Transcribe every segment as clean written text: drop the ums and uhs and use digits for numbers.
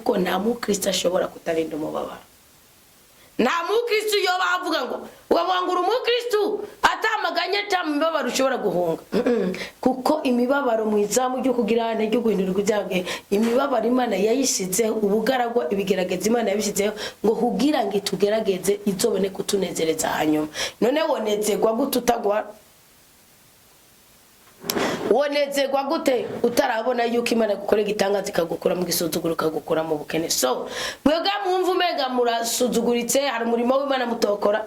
Kuko nta mukristo ashobora kutarinda umubabaro. Nta mukristo yoba avuga ngo wavuga ngo uri umukristo atamaganye, ata mibabaro ushobora guhunga. Kuko imibabaro mu izamu ryo kugira ryo guhindurirwa ibyago, imibabaro Imana yayishyizeho, ubugaragwa, ibigerageza Imana yabishyizeho ngo kugira ngo itugerageze, izobone kutunezereza hanyuma. None wonezerwa gute utagwa? Wonezerwa gute utarabona yuko Imana igukora igitangaza, ikagukura mu gisuzuguro, ikagukura mu bukene? So mwebwe mwumva umenga murasuzuguritse, hari umurimo w'Imana mutokora.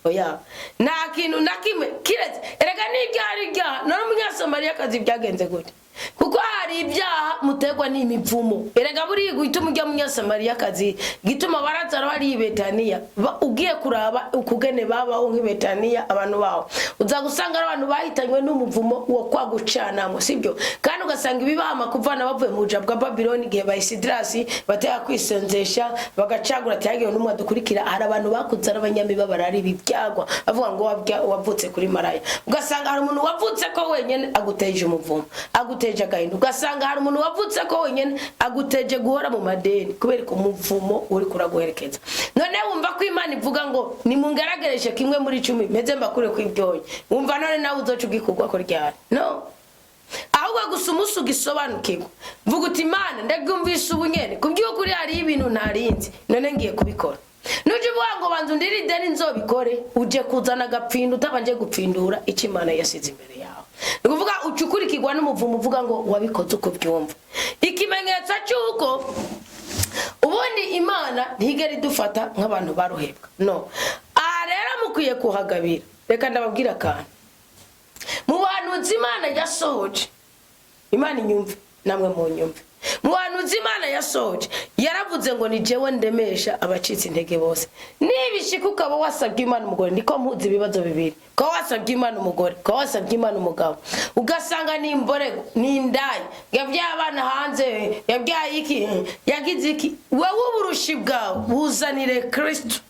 Oya, nta kintu na kimwe kiretse erega n'ibyaha ari ibyaha. None umunyasamariyakazi byagenze gute? Kuko hari ibyaha muterwa n'imivumo. Erega buriya guhita ujya munyasamariyakazi, gituma barazaro hari i Betaniya. Ugiye kuraba ukugene babaho nk'i Betaniya, abantu baho uza gusanga ari abantu bahitanywe n'umuvumo wo kwa gucanamo, sibyo? Kandi ugasanga ibibahama kuvana bavuye mu buja bwa Babiloni, igihe bayisidirasi batera kwisonzesha, bagacagura ati hagiwe n'umwe dukurikira. Hari abantu bakuze ari abanyamibabaro, ari ibyagwa, bavuga ngo wavutse kuri maraya. Ugasanga hari umuntu wavutse ko wenyine aguteje umuvumo, aguteje agahinda. Ugasanga hari umuntu wavutse ko wenyine aguteje guhora mu madeni, kubera ko umuvumo uri kuraguherekeza. None wumva ko Imana ivuga ngo nimungaragereshe kimwe muri 10, meze mbakure ku ibyonya, wumva none nawe uzoca ugikurwa ko ryari? No ahubwo gusa umunsi ugisobanukirwa, mvuga uti: "Imana, ndabyumvise ubu nyene, ku by'ukuri hariho ibintu ntarinzi, none ngiye kubikora." Nujya uvuga ngo banza undire ideni nzobikore, uje kuzana agapfinda utabanje gupfindura icyo Imana yasize imbere yawe. Ni ukuvuga uca ukurikirwa n'umuvumo uvuga ngo wabikoze uko byumva. Ikimenyetso cy'uko ubundi Imana ntigera idufata nk'abantu baruhebwa. No aha rero mukwiye kuhagabira. Reka ndababwira akantu mu buhanuzi Imana yasohoje. Imana inyumve, namwe mu nyumve. Mu buhanuzi Imana yasohoje, yaravuze ngo: "Ni jewe ndemesha abacitse intege bose." Nibishika ukaba wasabye Imana umugore, niko mpuza ibibazo bibiri, ukaba wasabye Imana umugore, ukaba wasabye Imana umugabo, ugasanga ni imborego, ni indaya, yabyaye abana hanze, yabyaye iki, yagize iki, wowe uburushi bwawe buzanire Kristo,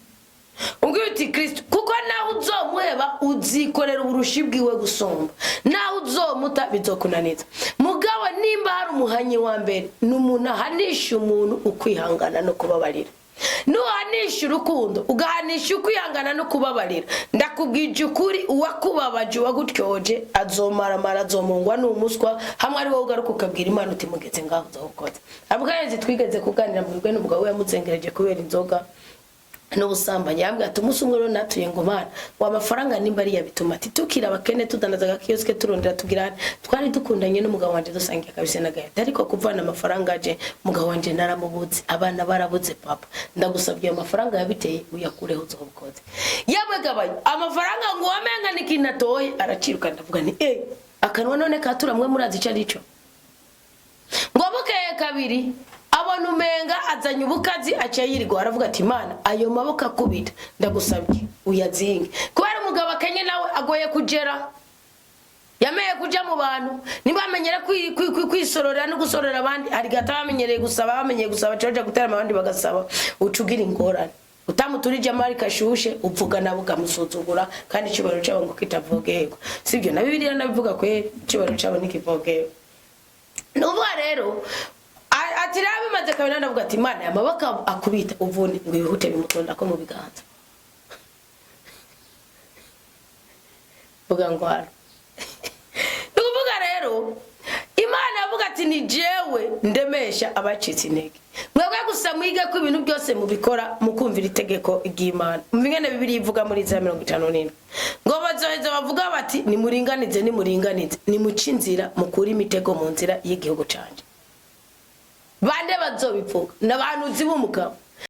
ubwira uti: "Kristo," kuko nawe uzomuheba uzikorera uburushi bwiwe gusumba, nawe uzomuta bizokunaniza. Mugabo nimba hari umuhanyi wa mbere, ni umuntu ahanisha umuntu ukwihangana no kubabarira. Nuhanisha urukundo, ugahanisha ukwihangana no kubabarira, ndakubwije ukuri, uwakubabaje, uwagutyoje, azomaramara, azomungwa n'umuswa. Hamwe ari wowe ugaruka ukabwira Imana uti: "Mugeze ngaho uzawukoze." Abwayenzi twigeze kuganira mu rwe n'umugabo we yamuzengereje kubera inzoga n'ubusambanyi. Yambwiye ati: "Umunsi umwe rero natuye ngo Mana wa amafaranga nimba ariya bituma," ati, "tukiri abakene, tudandaza agakiyosike, turondera, tugira, twari dukundanye n'umugabo wanje, dusangiye kabisa n'agahita, ariko kuvana amafaranga aje, umugabo wanje naramubuze, abana barabuze papa. Ndagusabye, ayo mafaranga yabiteye uyakureho, uzobukoze." Yamwe gabaye amafaranga ngo wamenga ni ikintu atoye, araciruka. Ndavuga ni akanwa none katuramwe murazi ico arico. Ngo bukeye kabiri abona umenga azanye ubukazi, aca yirirwa aravuga ati: "Imana, ayo maboko akubita ndagusabye uyazinge." Kubera umugabo akenye nawe agoye kugera, yameye kuja mu bantu, ntibamenyere kwisororera no gusorera abandi. Hari gato bamenyereye gusaba, bamenyeye gusaba, baca gutera abandi bagasaba, uca ugira ingorane. Utamuturije amari kashushe, uvuga nabo ukamusuzugura, kandi icyubahiro cyabo ngo kitavogerwa, sibyo? Na Bibiliya nabivuga kweri, icyubahiro cyabo ntikivogerwa. Nuvuga rero ati rero bimaze kabiri, ndavuga ati: "Imana, amaboko akubita uvune." Ngo ibihute bimutonda ko mu biganza, vuga ngo hano. Ni ukuvuga rero Imana yavuga ati: "Ni jewe ndemesha abacitse intege." Mwebwe gusa mwige ko ibintu byose mubikora mukumvira itegeko ry'Imana. Ingene Bibiliya ivuga muri za 57 ngo bazoheza bavuga bati: "Nimuringanize, nimuringanize, nimuce inzira, mukure imitego mu nzira y'igihugu canje." Bande bazobivuga? N'abahanuzi b'umugabo.